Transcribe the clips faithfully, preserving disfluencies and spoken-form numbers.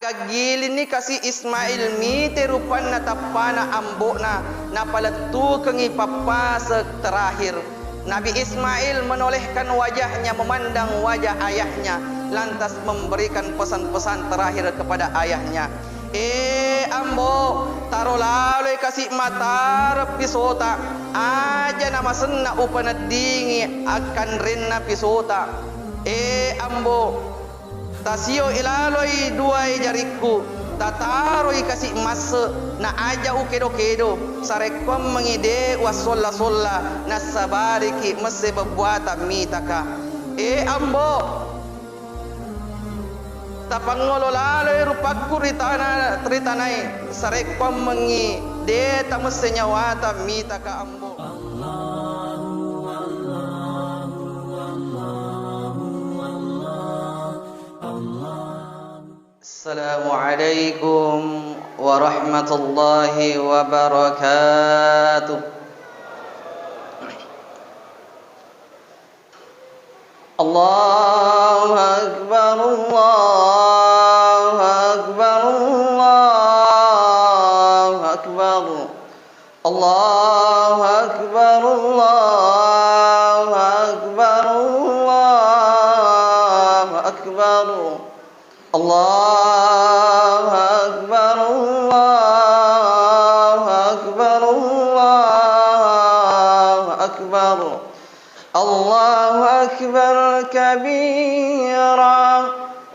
Gaggilinni kasi Ismail mite rupanna tappana ambo'na, napalettukengngi pappaseng terakhir. Nabi Ismail menolehkan wajahnya memandang wajah ayahnya, lantas memberikan pesan-pesan terakhir kepada ayahnya. Eh, Ambo, taro laloi kasi matareng pisota, aja namasenna upaneddingi akkanrenna pisota. Eh, Ambo, tasio ilaloi duai jarikku, tataroi kasi masse, na aja ukedo-kedo, sarekkoammengngi de uassolla-solla, nassabariki messe bebbuata mitaka. Eh, Ambo, tapangngolo laloi rupakku ri tana, ri tanae, sarekkoammengngi de tamesse nyawata mitaka, Ambo. Assalamualaikum warahmatullahi wabarakatuh. الله أكبر، الله أكبر، الله أكبر. الله أكبر، الله أكبر، الله أكبر. الله أكبر، الله أكبر، الله أكبر. الله أكبر كبيرا،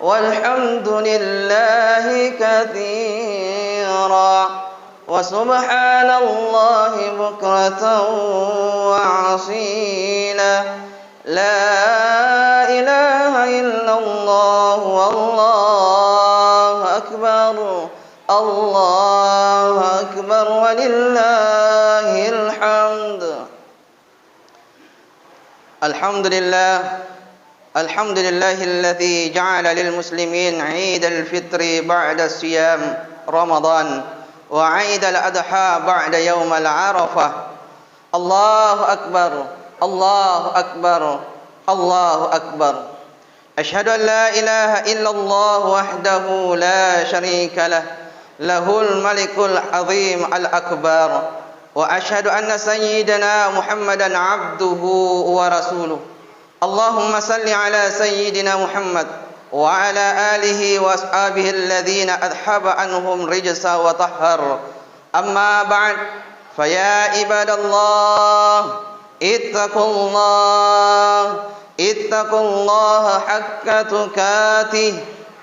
والحمد لله كثيرا، وسبحان الله بكرة وأصيلا. لا إله إلا الله، والله أكبر، الله أكبر، ولله الحمد. الحمد لله، الحمد لله الذي جعل للمسلمين عيد الفطر بعد صيام رمضان، وعيد الأضحى بعد يوم العرفة. الله أكبر، الله أكبر، الله أكبر. أشهد أن لا إله إلا الله وحده لا شريك له، له الملك العظيم الأكبر، وأشهد أن سيدنا محمدا عبده ورسوله. اللهم صل على سيدنا محمد وعلى آله وأصحابه الذين أذهب عنهم رجس وطهر. أما بعد، فيا عباد الله، اتقوا الله، اتقوا الله حق تقاته،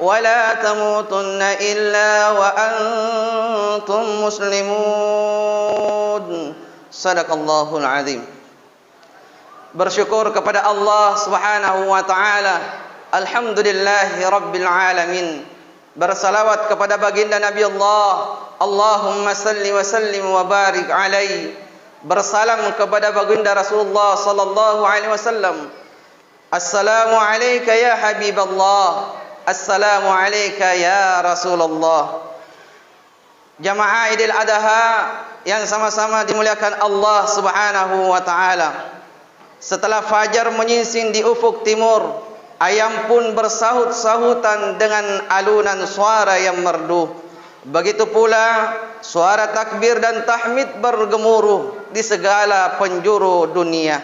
ولا تموتن إلا وأنتم مسلمون. صدق الله العظيم. Bersyukur kepada Allah Subhanahu wa Ta'ala. Alhamdulillahi Rabbil Alamin. Bersalawat kepada baginda Nabi Allah. Allahumma salli wa sallim wa barik alaih. Bersalam kepada baginda Rasulullah sallallahu alaihi wasallam. Assalamu alaika ya Habiballah. Assalamu alaika ya Rasulullah. Jamaah Idul Adha yang sama-sama dimuliakan Allah Subhanahu wa Ta'ala. Setelah fajar menyingsing di ufuk timur, ayam pun bersahut-sahutan dengan alunan suara yang merdu. Begitu pula suara takbir dan tahmid bergemuruh di segala penjuru dunia.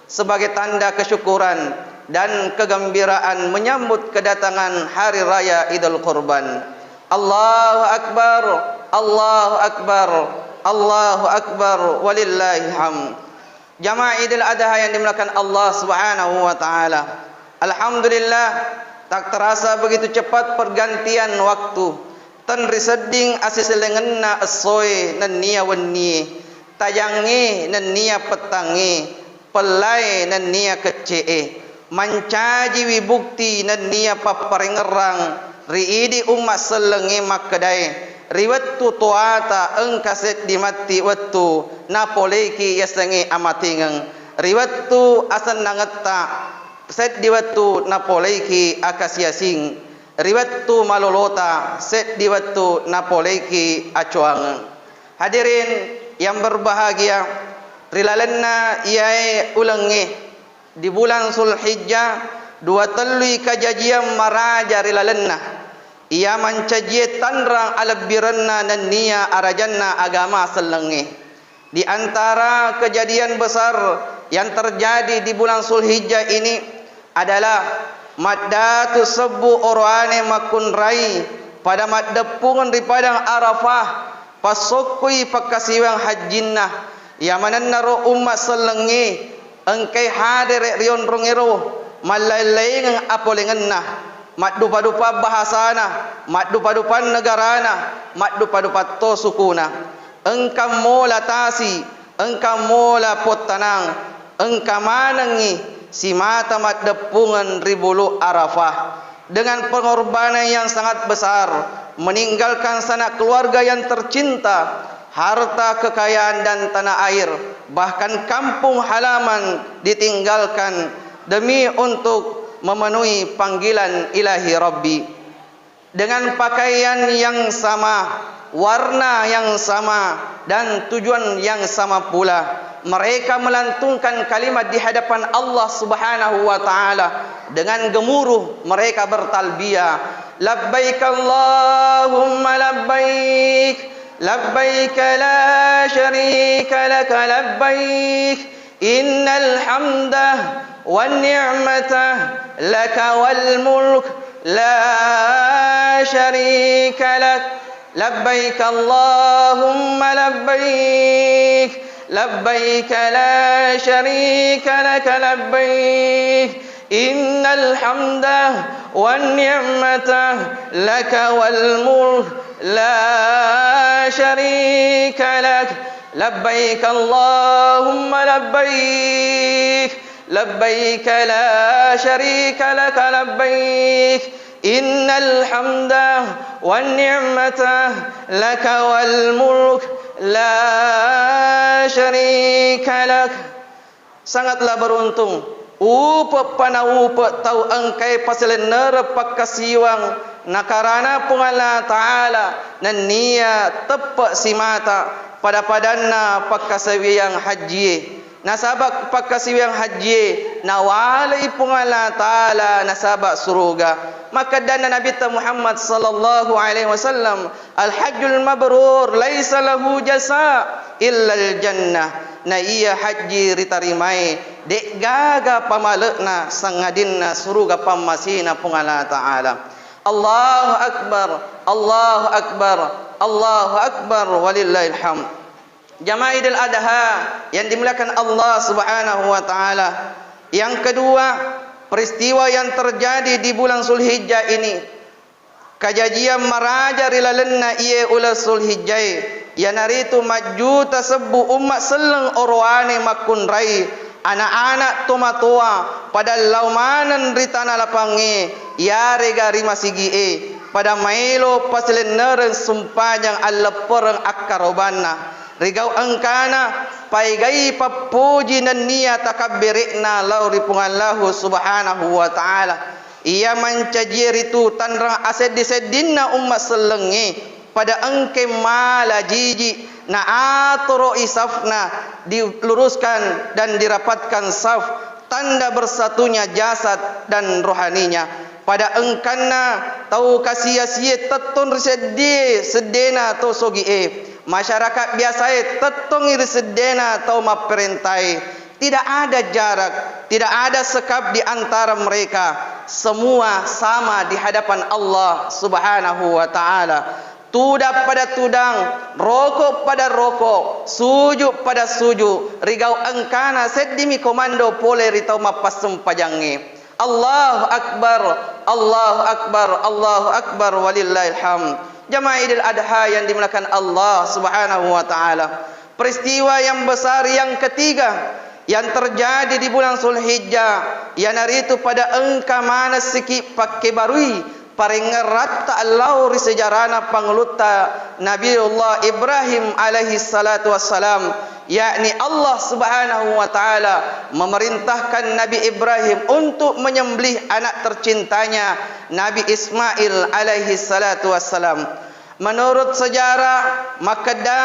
Sebagai tanda kesyukuran dan kegembiraan menyambut kedatangan Hari Raya Idul Kurban. Allahu Akbar, Allahu Akbar, Allahu Akbar, walillahil hamd. Jamaah Idul Adha yang dimuliakan Allah Subhanahu wa Ta'ala. Alhamdulillah, tak terasa begitu cepat pergantian waktu. Tenri sedding asiselengenna essoe nennia wennie. Tajangnge nennia pettangnge, pellae nennia kecce'e, mancajiwi bukti nennia papparengngerang ri idi umma sellengnge makkedae, ri wettu toata engka seddi matti wettu napoleiki yasengnge amatingeng, ri wettu asennangetta seddi wettu napoleiki akasiasing, ri wettu malolota seddi wettu napoleiki acoangeng. Hadirin yang berbahagia, ri lalenna iyae ulengnge di bulan Zulhijjah, dua tellui kajajiang maraja ri lalenna. iya mancajie tanrang alebbirenna nennia arajanna agama sellengnge. Di antara kejadian besar yang terjadi di bulan Zulhijjah ini adalah maddatu sebbu oroane makkunrai pada maddeppungeng ri padang Arafah, passokkui pakkasiwiang hajjinna. Iya manennaro umma sellengnge engkai hadere ri onrongngero, mallaing-laingeng apolengenna, maddupa-dupa bahasana, maddupa-dupa negarana, maddupa-dupa to sukuna. Engka mola tasi, engka mola pottanang, engka manengngi simata maddeppungeng ri bulu Arafah. Dengan pengorbanan yang sangat besar, meninggalkan sanak keluarga yang tercinta, harta kekayaan dan tanah air, bahkan kampung halaman ditinggalkan demi untuk memenuhi panggilan Ilahi Rabbi. Dengan pakaian yang sama, warna yang sama, dan tujuan yang sama pula, mereka melantungkan kalimat di hadapan Allah Subhanahu wa Ta'ala. Dengan gemuruh, mereka bertalbiyah, "Labbaik Allahumma labbaik, labbaik la syarika laka labbaik." إن الحمد والنعمة لك والملك لا شريك لك. لبيك اللهم لبيك. لبيك لا شريك لك لبيك. إن الحمد والنعمة لك والملك لا شريك لك. لبيك اللهم لبيك. لبيك لا شريك لك لبيك. إن الحمد والنعمة لك والملك لا شريك لك. Sangatlah beruntung, upe'pa naupe' tau engkae pasilennereng pakkasiwang nakarana Puang Allah Ta'ala nennia teppe' simata pada-padanna pakkasiwiyang hajjie. Nasaba pakkasiwiyang hajjie nawalei Puang Allah Ta'ala nasaba suruga. Makkeddanna Nabitta Muhammad sallallahu alaihi wasallam, "Al-hajjul mabrur laisa lahu jaza illal jannah." Na iya hajji ritarimae, de'gaga pamale'na sangadinna suruga pammasena Puang Allah Ta'ala. Allahu Akbar, Allahu Akbar, Allahu Akbar, walillahil hamd. Jamaah Idul Adha yang dimuliakan Allah Subhanahu wa Ta'ala. Yang kedua, peristiwa yang terjadi di bulan Zulhijjah ini, kajajiang maraja ri lalenna iye uleng Zulhijjae, iyanaritu majjuta sebbu umma selleng orowane makkunrai, ana'-ana' tomatoa, pada lao maneng ri tana lapangnge, iyarega ri masigi'e, pada maelo pasilennereng sumpajang alleppereng akkarobanna. Rigau engkana, paegai pappoji nennia takabbere'na lao ri Puang Allahu Subhanahu wa Ta'ala. Iya mancajie ritu tanrang aseddi-seddinna umma sellengnge, pada engke mala jiji, na atoro'i safna, diluruskan dan dirapatkan saf, tanda bersatunya jasad dan rohaninya. Pada engkanna tau kasiasie tettong ri seddie seddena to sogi'e, masyarakat biasae tettongi ri seddena tau mapperentae. Tidak ada jarak, tidak ada sekap di antara mereka. Semua sama di hadapan Allah Subhanahu wa Ta'ala. Tudang pada tudang, roko pada roko, suju pada suju, rigau engkana seddimi komando pole ri tau mappassempajangnge. Allahu Akbar, Allahu Akbar, Allahu Akbar, walillahil hamd. Jamaah Idul Adha yang dimuliakan Allah Subhanahu wa Ta'ala. Peristiwa yang besar yang ketiga yang terjadi di bulan Zulhijjah, iyanaritu pada engka manessiki pakkebarui parengngeratta lao ri sejarana pangulutta Nabiullah Ibrahim alaihi salatu wassalam, yakni Allah Subhanahu wa Ta'ala memerintahkan Nabi Ibrahim untuk menyembelih anak tercintanya, Nabi Ismail alaihi salatu wassalam. Menurut sejarah, makkeda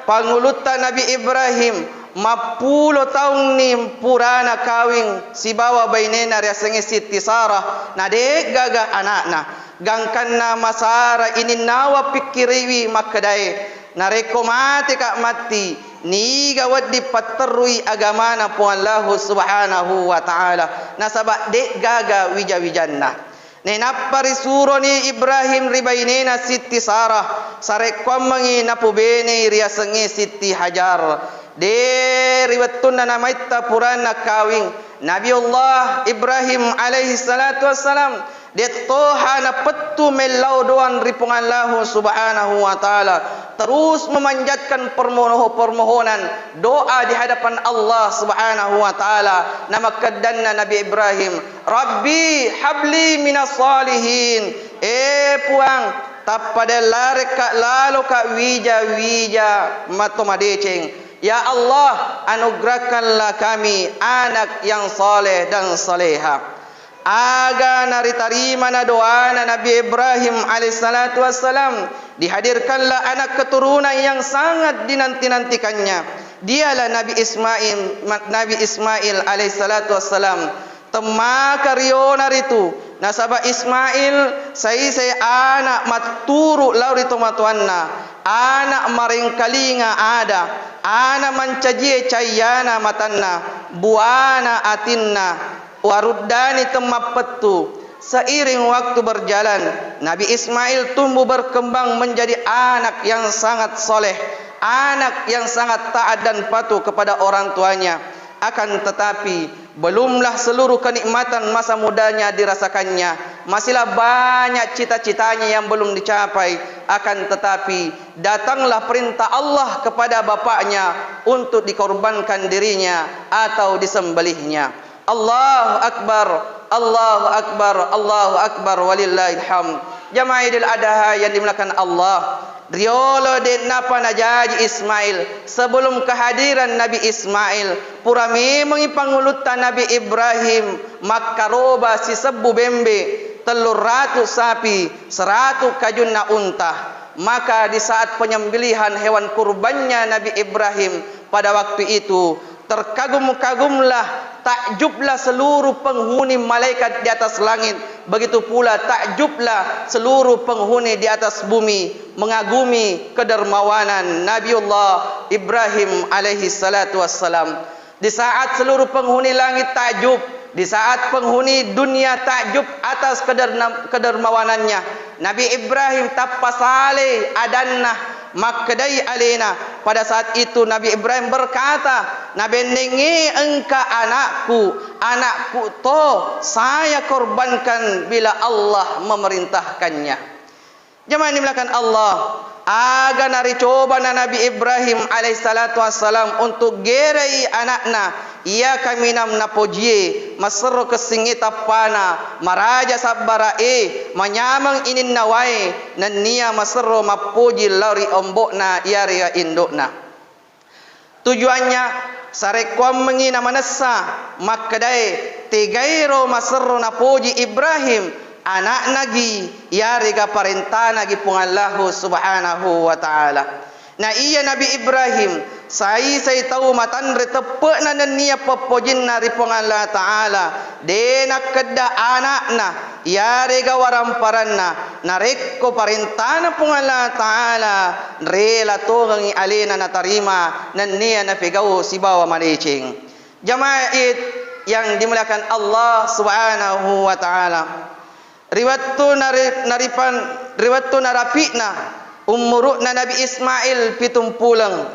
pangulutta Nabi Ibrahim, mappulo taunni purana kawing sibawa bainena riasengnge Sitti Sarah, na de'gaga ana'na. Gangkanna masara ininnawa pikkiriwi makkedae, narekko mateka matti, niga wedding patterrui agamana Puang Allahu Subhanahu wa Ta'ala, nasaba de'gaga wija-wijanna. Nainappa risuroni Ibrahim ri bainena Sitti Sarah, sarekkuammengngi napubenei riasengnge Sitti Hajar. De ri wettunna namaitta purana kawing, Nabiullah Ibrahim alaihi salatu wassalam, dettoha napettu mellau doang ri Puang Allahu Subhanahu wa Ta'ala, terus memanjatkan permoho-, permohonan doa di hadapan Allah Subhanahu wa Ta'ala. Namakkeddanna Nabi Ibrahim, "Rabbi habli minas salihin." Eh Puang, tappada larekka laloka wija-wija matto madeceng. Ya Allah, anugerahkanlah kami anak yang saleh dan saleha. Aga naritarimana doana Nabi Ibrahim alaihissalatu wassalam, dihadirkanlah anak keturunan yang sangat dinanti-nantikannya. Dialah Nabi Ismail, Nabi Ismail alaihissalatu wassalam. Temmaka riona ritu, nasaba Ismail saisai anak matturu lao ri tomatoanna, anak marengkalinga ada, anak mancajie cayyana matanna, buana atinna, waruddani temmappettu. Seiring waktu berjalan, Nabi Ismail tumbuh berkembang menjadi anak yang sangat soleh, anak yang sangat taat dan patuh kepada orang tuanya. Akan tetapi, belumlah seluruh kenikmatan masa mudanya dirasakannya. Masihlah banyak cita-citanya yang belum dicapai. Akan tetapi, datanglah perintah Allah kepada bapaknya untuk dikorbankan dirinya atau disembelihnya. Allahu Akbar, Allahu Akbar, Allahu Akbar, walillahil hamd. Jamaah Idul Adha yang dimuliakan Allah, riolo de'napa najaji Ismail, sebelum kehadiran Nabi Ismail, pura memengi pangulutta Nabi Ibrahim makkaroba sisebbu bembe, telluratu sapi, seratu kajunna unta. Maka di saat penyembelihan hewan kurbannya Nabi Ibrahim pada waktu itu, terkagum-kagumlah, takjublah seluruh penghuni malaikat di atas langit, begitu pula takjublah seluruh penghuni di atas bumi mengagumi kedermawanan Nabiullah Ibrahim alaihi salatu wassalam. Di saat seluruh penghuni langit takjub, di saat penghuni dunia takjub atas kederna-, kedermawanannya, Nabi Ibrahim tappa salai adanna, makkedai alena. Pada saat itu Nabi Ibrahim berkata, "Nabennengnge engka anakku, anakku to saya korbankan bila Allah memerintahkannya." Jamaah yang dimuliakan Allah, aga naricobana Nabi Ibrahim alaihissalatu wassalam untuk gerei anakna, iya kaminang napojie, maserro kessingnge tappana, maraja sabbarae, manyameng ininna wae, nennia maserro mappoji lao ri ombo'na iyarega indo'na. Tujuannya, sarekkuammengngi namanessa makkedae, tegairo maserro napoji Ibrahim, ana'nagi, iyarega parentanagi Puang Allahu Subhanahu wa Ta'ala. Na iya Nabi Ibrahim, saisai tau matanre teppe'na nennia peppojinna ri Puang Allah Ta'ala, de nakkedda ana'na, iyarega waramparanna, narekko parentana Puang Allah Ta'ala, rela tongengngi alena natarima, nennia napegau sibawa madeceng. Jamaah Id yang dimuliakan Allah Subhanahu wa Ta'ala. Ri wettu nari-, naripan-, ri wettu narapi'na umuru'na Nabi Ismail pitung puleng.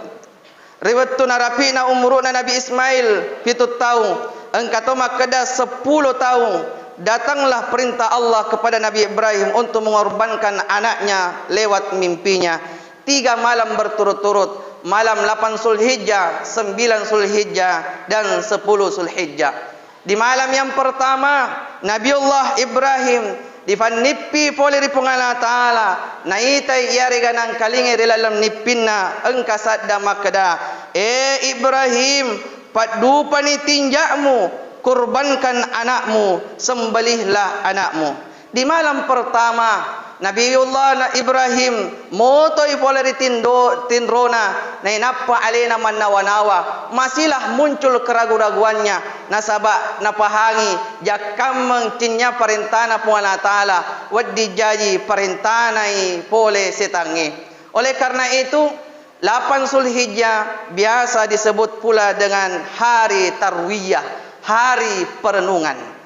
Ri wettu narapi'na umuru'na Nabi Ismail pitu taung, engka to makkeda seppulo taung, datanglah perintah Allah kepada Nabi Ibrahim untuk mengorbankan anaknya lewat mimpinya. Tiga malam berturut-turut, malam lapan Zulhijjah, sembilan Zulhijjah, dan sepuluh Zulhijjah. Di malam yang pertama, Nabiullah Ibrahim difannippi pole ri Puang Allah Ta'ala, naitai iyarega nangkalingai ri laleng nippinna engka sadda makkeda, "E Ibrahim, paddupani tinja'mu, kurbankan anakmu, sembelihlah anakmu." Di malam pertama, Nabiullah Na-, Ibrahim motoi pole ri tindo-, tinrona, nainappa alena mannawa-nawa, masilah muncul keragu-raguannya, nasaba napahangi jakkammeng cinnya parentana Puang Allah Ta'ala, wedding jaji parentanai pole setangnge. Oleh karena itu, lapan Zulhijjah biasa disebut pula dengan hari tarwiyah, hari perenungan.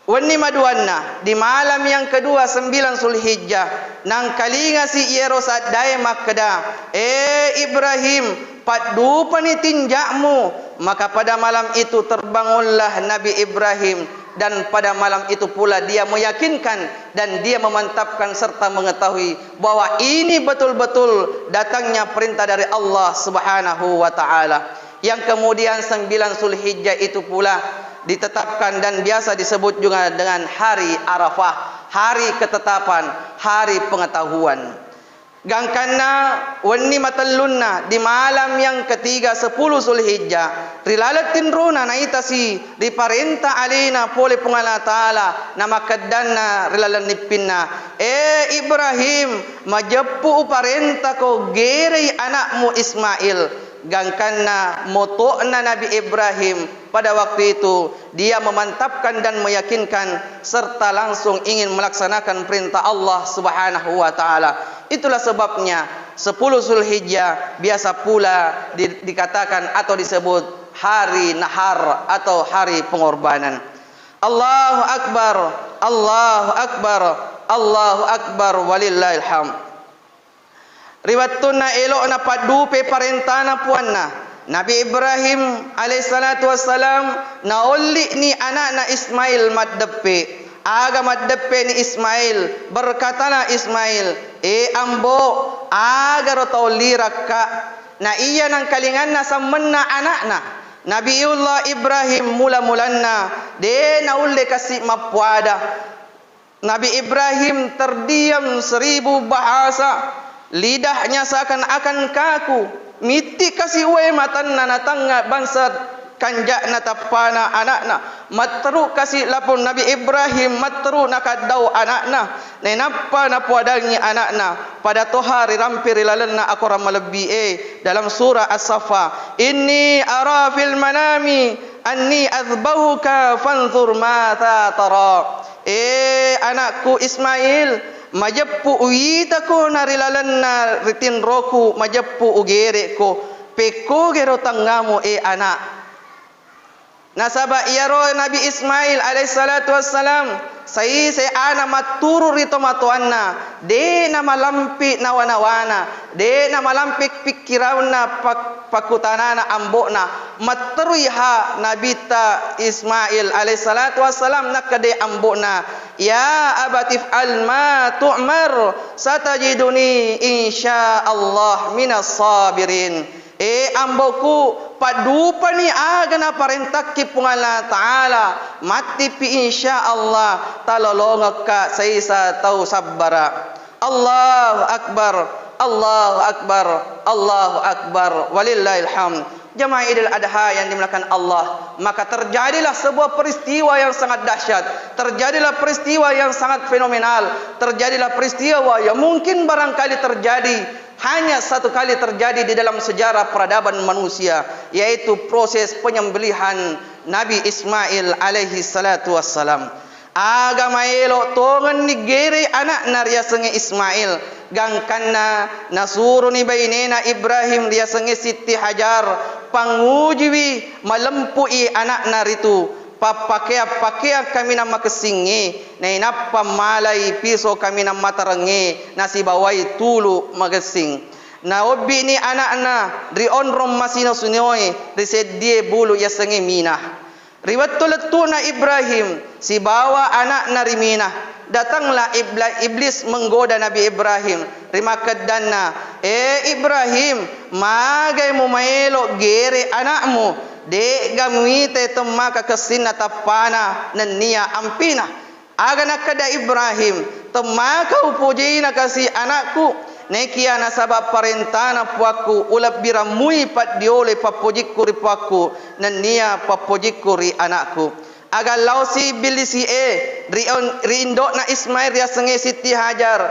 Wenni maduanna, di malam yang kedua sembilan Zulhijjah, nangkalingasi iyaro saddae makkeda, "Eh Ibrahim, paddupani tinja'mu." Maka pada malam itu terbangunlah Nabi Ibrahim, dan pada malam itu pula dia meyakinkan dan dia memantapkan serta mengetahui bahwa ini betul-betul datangnya perintah dari Allah Subhanahu wa Ta'ala. Yang kemudian sembilan Zulhijjah itu pula ditetapkan dan biasa disebut juga dengan hari Arafah, hari ketetapan, hari pengetahuan. Gangkanna wenni matellunna di malam yang ketiga sepuluh Zulhijjah, ri laleng tinrona naitasi riparenta alena pole Puang Allah Ta'ala, namakkeddanna ri laleng nippinna, "Eh Ibrahim, majeppu uparentako gerei anakmu Ismail." Gangkanna moto'na Nabi Ibrahim pada waktu itu, dia memantapkan dan meyakinkan serta langsung ingin melaksanakan perintah Allah Subhanahu wa Ta'ala. Itulah sebabnya sepuluh Zulhijjah biasa pula di-, dikatakan atau disebut hari nahar atau hari pengorbanan. Allahu Akbar, Allahu Akbar, Allahu Akbar, walillahil hamd. Ri wettunna elo'na paddupe parentana puanna, Nabi Ibrahim alaihissalatu wassalam naolli'ni ana'na Ismail maddeppe. Aga maddeppe'ni Ismail, berkatalah Ismail, "E ambo, agaro taollirakka?" Na iya nangkalinganna sammenna ana'na. Nabiullah Ibrahim mula-mulanna de naulle kasi mappuada. Nabi Ibrahim terdiam seribu bahasa, lidahnya seakan-akan kaku. Mitti kasi uwai matanna natangnga bangsa kanja'na tappana ana'na. Matteru kasi lapong Nabi Ibrahim, matteru nakaddau ana'na. Nainappa napuadangi ana'na. Pada toha rirampe ri lalenna akorang malebbi'e dalam surah As-Saffat, "Inni ara fil manami anni azbahuka fanzur madza tara." E anakku Ismail, majeppu uwitako na ri lalenna ritinroku, majeppu ugere'ko. Pekkogero tangngamu, e anak. Nasaba iyaro Nabi Ismail alaihissalatu wassalam, saisai ana matturu ri tomatoanna, de namalampe nawa-nawana, de namalampe pikkiranna pak-, pakkutanana ambo'na. Matterui ha Nabitta Ismail alaihissalatu wassalam, nakkeda ambo'na, "Ya abati if'al ma tu'mar, satajiduni insya Allah minas sabirin." E amboku, paddupani aga naparentakki Puang Allah Ta'ala, mattipi insya Allah talolongekka saisa tau sabbara. Allahu Akbar, Allahu Akbar, Allahu Akbar, walillahil hamd. Jamaah Idul Adha yang dimuliakan Allah, maka terjadilah sebuah peristiwa yang sangat dahsyat, terjadilah peristiwa yang sangat fenomenal, terjadilah peristiwa yang mungkin barangkali terjadi hanya satu kali terjadi di dalam sejarah peradaban manusia, yaitu proses penyembelihan Nabi Ismail alaihi salatu wassalam. Aga maelo tongenni gerei ana'na riasengnge Ismail, gangkanna nasuroni bainena Ibrahim riasengnge Sitti Hajar, pangujiwi malempu'i ana'na ritu. Pappakea-pakea kaminang makessingnge, nainappa malai piso kaminang matarengnge, nasibawai tulu magessing. Naobbi'ni ana'na ri onrong masino-sinoe ri seddie bulu yasengnge Minah. Ri wettu lettu'na Ibrahim sibawa ana'na ri Minah, datanglah Ibla-, Iblis menggoda Nabi Ibrahim, rimakkeddanna, "E Ibrahim, magai mumaelo gere ana'mu? De'ga muitai temmaka kessinna tappana nennia ampina?" Aga nakkeda Ibrahim, "Temmaka upojeina kasi anakku, nekia nasaba parentana puakku, ulebbiramui paddiolo pappojikku ri puakku, nennia pappojikku ri anakku." Aga laosi Billisi'e ri on-, ri indo'na Ismail riasengnge Sitti Hajar,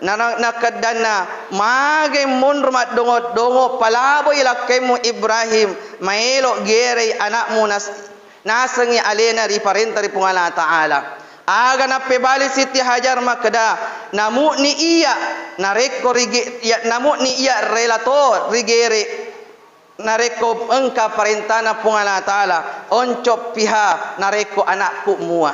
na-, na-, nakeddanna, "Magai monro maddongo-dongo, palaboi lakkaimu Ibrahim, maelo gerei ana'mu nas-, nasengngi alena riparenta ri Puang Allah Ta'ala." Aga nappebali Sitti Hajar makkeda, "Namu'ni iya, narekko rige-, iya, namu'ni iya rela to rigere." Narekko engka parentana Puang Allah Ta'ala, onco piha narekko anakku mua.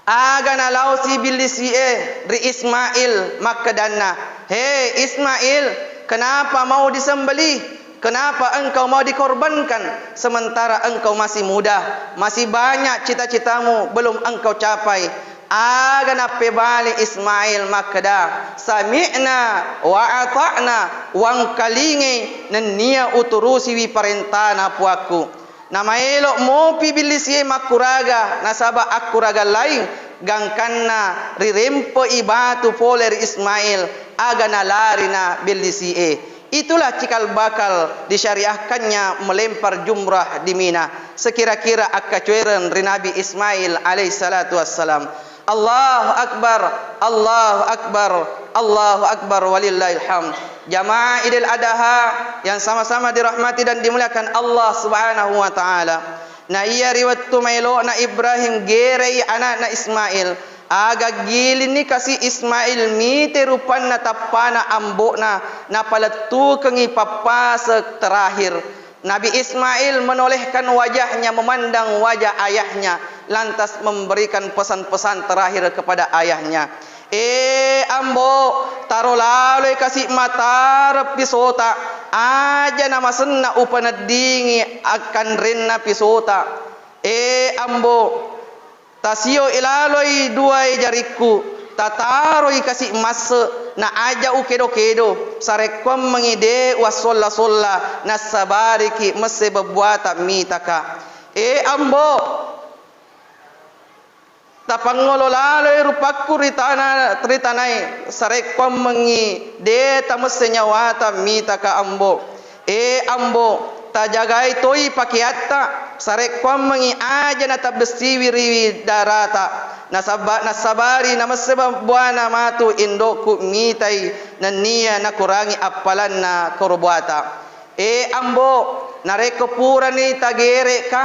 Aga nalaosi Billisi'e ri Ismail makkedanna, "He Ismail, kenapa mau disembelih? Kenapa engkau mau dikorbankan sementara engkau masih muda? Masih banyak cita-citamu belum engkau capai." Aga nappebali Ismail makkeda, "Sami'na wa ata'na, wangkalingai nennia uturusiwi parentana puakku." Namaelo mopi Billisi'e makkuraga, nasaba akkuraga laing gangkanna rirempe'i batu pole ri Ismail, aga nalarina Billisi'e. Itulah cikal bakal disyariahkannya melempar jumrah di Mina, sekira-kira akkacuereng ri Nabi Ismail alaihi salatu wassalam. Allahu Akbar, Allahu Akbar, Allahu Akbar, walillahil hamd. Jamaah Idul Adha yang sama-sama dirahmati dan dimuliakan Allah Subhanahu wa Ta'ala. Na iya ri wettu maelo'na Ibrahim gerei ana'na Ismail, aga gilinni kasi Ismail mite rupanna tappana ambo'na, napalettukengngi pappasek terakhir. Nabi Ismail menolehkan wajahnya memandang wajah ayahnya, lantas memberikan pesan-pesan terakhir kepada ayahnya. "E Ambo, taro laloi kasi matareng pisota, aja namasenna upaneddingi akkanrenna pisota. E Ambo, tasio ilaloi duae jarikku, tataroi kasi masse, na aja ukedo-kedo, sarekkuammengi de uassolla-solla, nassabariki messe bebbuata mitaka. E Ambo, tapangngolo laloi rupakku ri tana, ri tanae, sarekkuammengi de tamesse nyawata mitaka Ambo. E Ambo, tajagai toi pakeatta, sarekkuammengi aja natabbessiwi ri darata. Nasabba-, nassabari namesse bebbuana matu indo'ku mitai nennia nakurangi appalanna korobuata." E Ambo, narekko purani tagere'ka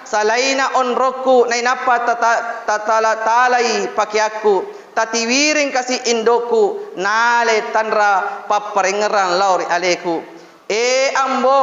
salaina onrokku nainappa tata-, tatala-talai pakeakku, tatiwiring kasi indo'ku nale tanra papparengngerang lao ri aleku. E Ambo,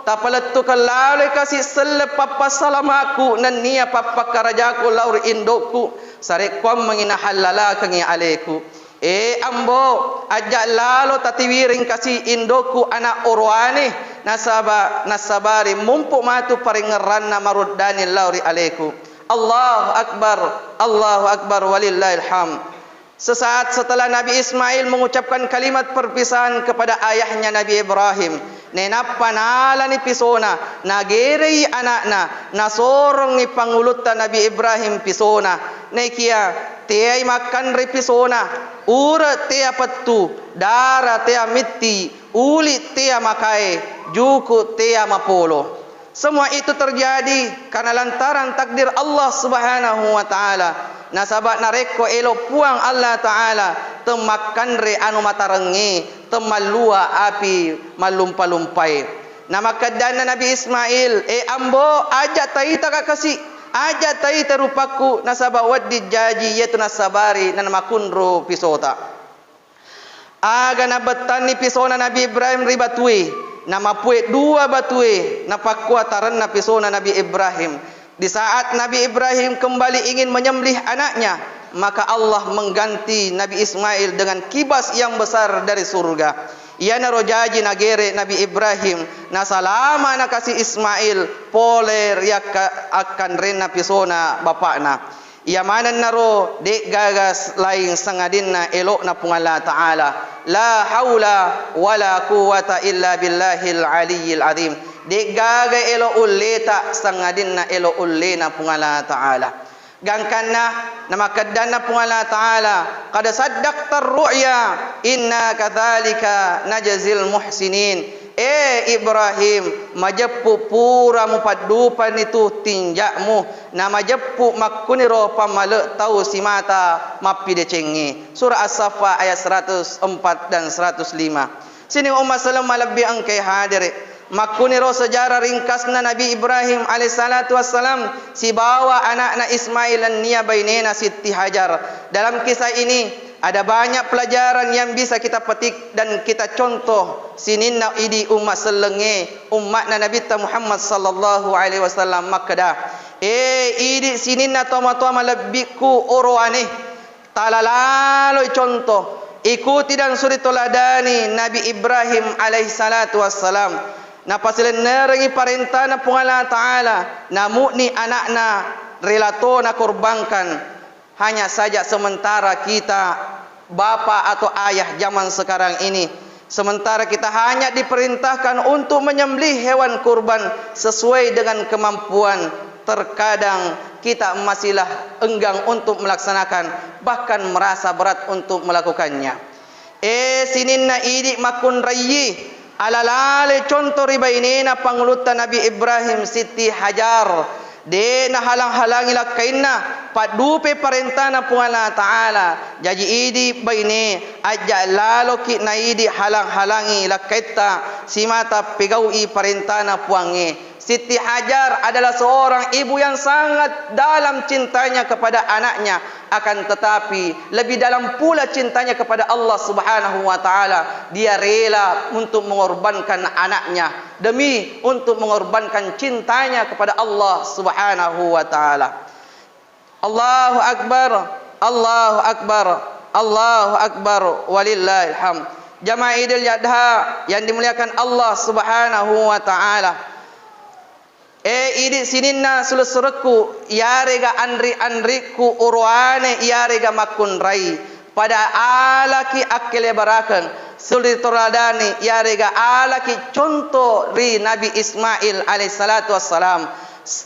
tapalettukeng laloi kasi selleng pappasalamakku nennia pappakkarajaku lao ri indo'ku, sarekkuammengi nahallalakengngi aleku. E Ambo, ajja lalo tatiwiring kasi indo'ku ana' oroane, nasaba nassabari mumpu matu parengngeranna maruddani lao ri aleku. Allahu Akbar, Allahu Akbar, walillahil hamd. Sesaat setelah Nabi Ismail mengucapkan kalimat perpisahan kepada ayahnya Nabi Ibrahim, nainappa nalani pisona, nagerei ana'na, nasorongngi pangulutta Nabi Ibrahim pisona. Naikia teai makkanre pisona, ure' tea pettu, dara tea mitti, uli' tea makae, juku' tea mapolo. Semua itu terjadi karena lantaran takdir Allah Subhanahu wa Ta'ala. Nasaba narekko elo Puang Allah Ta'ala, temmakkanre anu matarengnge, temmallua api mallumpa-lumpae. Namakkeddanna Nabi Ismail, "E Ambo, aja taitaka kasi, aja taita rupakku, nasaba wedding jaji iyatu nassabari namakunro pisota." Aga nabettanni pisona Nabi Ibrahim ri batue, namapue dua batue, napakkua tarenna pisona Nabi Ibrahim. Di saat Nabi Ibrahim kembali ingin menyembelih anaknya, maka Allah mengganti Nabi Ismail dengan kibas yang besar dari surga. Iyanaro jaji nagere Nabi Ibrahim, nasalama nakasi Ismail pole ri akka-, akkanrenna pisona bapakna. Iya manennaro, de'gaga s-, laing sangadinna elo'na Puang Allah Ta'ala. La haula wala quwwata illa billahil aliyyil azim. De'gaga elo ulleta sangadinna elo ullena Puang Allah Ta'ala. Gangkanna, namakkeddanna Puang Allah Ta'ala, "Qad saddaqtar ru'ya, inna kadzalika najzil muhsinin." "Eh Ibrahim, majeppu pura mupaddupani tu tinja'mu, na majeppu makkuniro pammale tau simata mappidecengngi." Surah As-Saffat ayat seratus empat dan seratus lima. Sining umma selleng malebbi engkae hadere. Makkuniro sejarah ringkasna Nabi Ibrahim alaihissalatu wassalam sibawa anakna Ismail nennia bainena Sitti Hajar. Dalam kisah ini, ada banyak pelajaran yang bisa kita petik dan kita contoh sininna idi umma sellengnge, ummatna Nabitta Muhammad sallallahu alaihi wasallam makkeda, "Eh, idi sininna tomatoa malebbikku orowane, tala laloi contoh, ikuti dan suri toladani Nabi Ibrahim alaihissalatu wassalam. Napasilennerengi parentana Puang Allah Ta'ala, namu'ni anakna rela to nakorbankan." Hanya saja sementara kita bapa atau ayah zaman sekarang ini, sementara kita hanya diperintahkan untuk menyembelih hewan kurban sesuai dengan kemampuan, terkadang kita masihlah enggang untuk melaksanakan, bahkan merasa berat untuk melakukannya. Eh, sininna idi makkunraiyi, ala lale conto ri bainena pangulutta Nabi Ibrahim, Sitti Hajar. De nahalang-halangi lakkainna, paddupe parentana Puang Allah Ta'ala. Jaji idi baine, ajja laloki naidi halang-halangi lakkaitta simata pegau'i parentana Puangnge. Siti Hajar adalah seorang ibu yang sangat dalam cintanya kepada anaknya, akan tetapi lebih dalam pula cintanya kepada Allah Subhanahu wa Ta'ala. Dia rela untuk mengorbankan anaknya demi untuk mengorbankan cintanya kepada Allah Subhanahu wa Ta'ala. Allahu Akbar, Allahu Akbar, Allahu Akbar, walillahil hamd. Jamaah Idul Adha yang dimuliakan Allah Subhanahu wa Ta'ala. Eh, idi sininna sulessurekku, iyarega anri-anrikku, uruane iyarega makkunrai. Pada alaki akkelebarakeng, suli toladani, iyarega alaki conto ri Nabi Ismail alaihissalatu wassalam.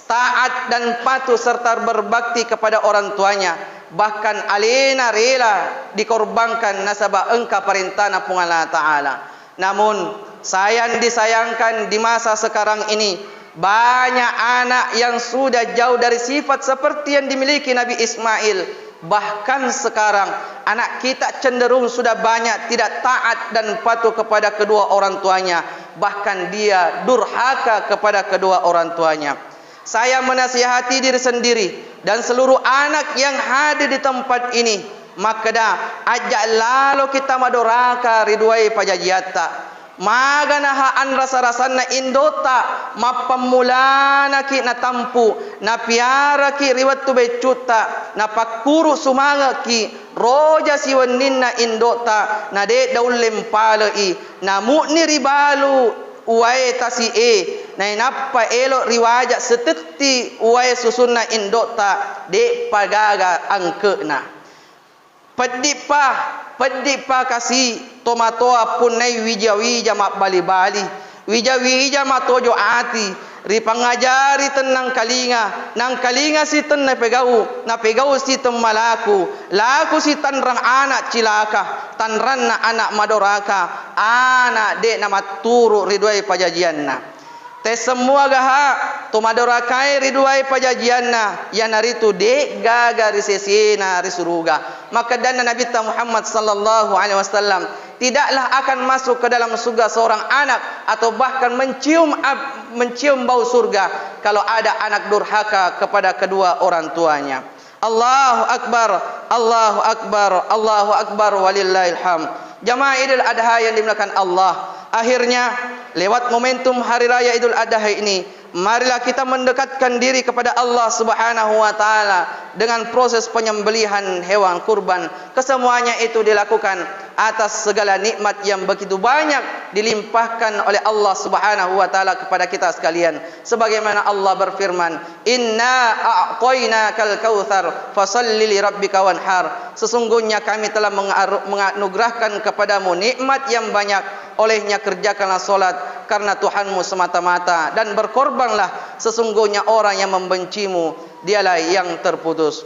Taat dan patuh serta berbakti kepada orang tuanya, bahkan alena rela dikorbankan nasaba engka parentana Puang Allah Ta'ala. Namun, sayang disayangkan, di masa sekarang ini, banyak anak yang sudah jauh dari sifat seperti yang dimiliki Nabi Ismail. Bahkan sekarang, anak kita cenderung sudah banyak tidak taat dan patuh kepada kedua orang tuanya. Bahkan dia durhaka kepada kedua orang tuanya. Saya menasihati diri sendiri dan seluruh anak yang hadir di tempat ini, makkeda, ajja lalo kita madoraka ri duai pajajiatta. Maganaha anrasa-rasanna indotta, mappammulanaki natampu, napiaraki ri wettu beccutta, napakkuru sumangekki, roja siwenninna indotta, na de daulle mpalei, namu'ni ribalu uwae tasi'e, nainappa elo riwaja setetti uwae susunna indotta, de'pa gaga angke'na. Peddi'pa, peddi'pa kasi tomatoa punnai wija-wija mabbali-bali, wija-wija matojo ati, ripangajari tennangkalinga, nangkalinga sitenna pegau, napegau sitemmalaku, laku sitanrang anak cilaka, tanranna anak madoraka, anak de namatturu ri duai pajajianna. Tessemmua gaha, to madorakae ri duai pajajianna, iyanaritu de'gaga ri sesena ri suruga. Makkeddanna Nabitta Muhammad sallallahu alaihi wasallam, tidaklah akan masuk ke dalam surga seorang anak atau bahkan mencium ap-, mencium bau surga kalau ada anak durhaka kepada kedua orang tuanya. Allahu Akbar, Allahu Akbar, Allahu Akbar, walillahil hamd. Jamaah Idul Adha yang dimuliakan Allah, akhirnya lewat momentum Hari Raya Idul Adha ini, marilah kita mendekatkan diri kepada Allah Subhanahu wa Ta'ala dengan proses penyembelihan hewan kurban. Kesemuanya itu dilakukan atas segala nikmat yang begitu banyak dilimpahkan oleh Allah Subhanahu wa Ta'ala kepada kita sekalian. Sebagaimana Allah berfirman, "Inna a'tainakal kautsar, fasalli li rabbika wanhar." Sesungguhnya Kami telah mengaru-, menganugerahkan kepadamu nikmat yang banyak, olehnya kerjakanlah salat karena Tuhanmu semata-mata dan berkorbanlah, sesungguhnya orang yang membencimu, dialah yang terputus.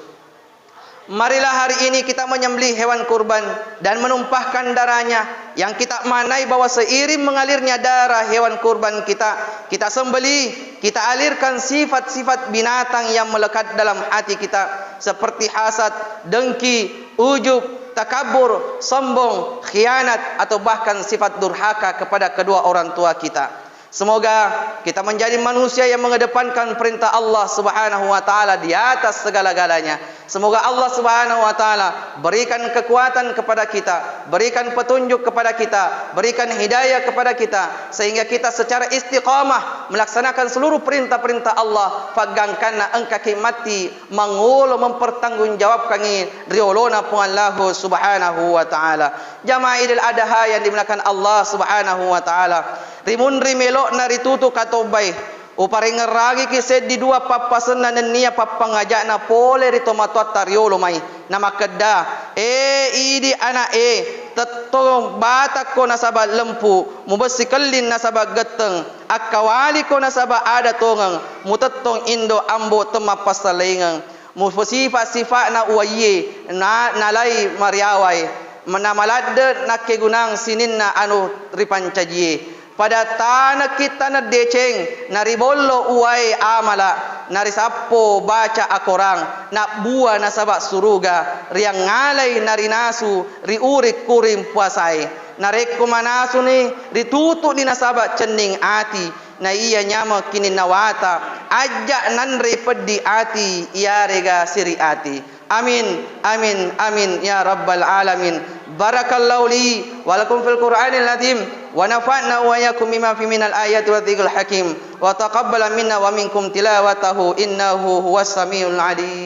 Marilah hari ini kita menyembelih hewan kurban dan menumpahkan darahnya Yang kita maknai bahwa seiring mengalirnya darah hewan kurban kita, kita sembelih, kita alirkan sifat-sifat binatang yang melekat dalam hati kita, seperti hasad, dengki, ujub, takabur, sombong, khianat, atau bahkan sifat durhaka kepada kedua orang tua kita. Semoga kita menjadi manusia yang mengedepankan perintah Allah Subhanahu wa Ta'ala di atas segala-galanya. Semoga Allah Subhanahu wa Ta'ala berikan kekuatan kepada kita, berikan petunjuk kepada kita, berikan hidayah kepada kita, sehingga kita secara istiqamah melaksanakan seluruh perintah-perintah Allah, paggangkanna engkaki matti mangolo mempertanggungjawabkangi riolona Puang Allahu Subhanahu wa Ta'ala. Jamaah Idul Adha yang dimuliakan Allah Subhanahu wa Ta'ala, rimunri melo'na ritutu katobbai, uparengerragiki seddi dua pappasenna nennia pappangaja'na pole ri tomatoatta riolo mai. Namakkedda, "E idi ana'e, tettong batakko nasaba lempu, mubessi kelling nasaba getteng, akkawaliko nasaba ada tongeng, mutettong indo ambo temmappassalengeng." Mupasifa-sifa'na uwaiye, na-, nalai mariawai, na maladde nakkegunang sininna anu ripancajie. Pada tanekki taneng deceng, naribollo uwae amala, narisappo baca akorang, nabbua nasaba suruga, riangngalai narinasu ri uring-kuring puasae. Narekko manasuni, ritutu'ni nasaba cenning ati, na iya nyameng kininnawata, ajja nanre peddi ati, iyarega siri ati. Amin, amin, amin, ya rabbal alamin. Barakallahu li wa lakum fil Qur'anil azim, wa nafa'na wa iyyakum bima fi minal ayati wa dzikril hakim, wa taqabbala minna wa minkum tilawatahu, innahu huwas samiul alim.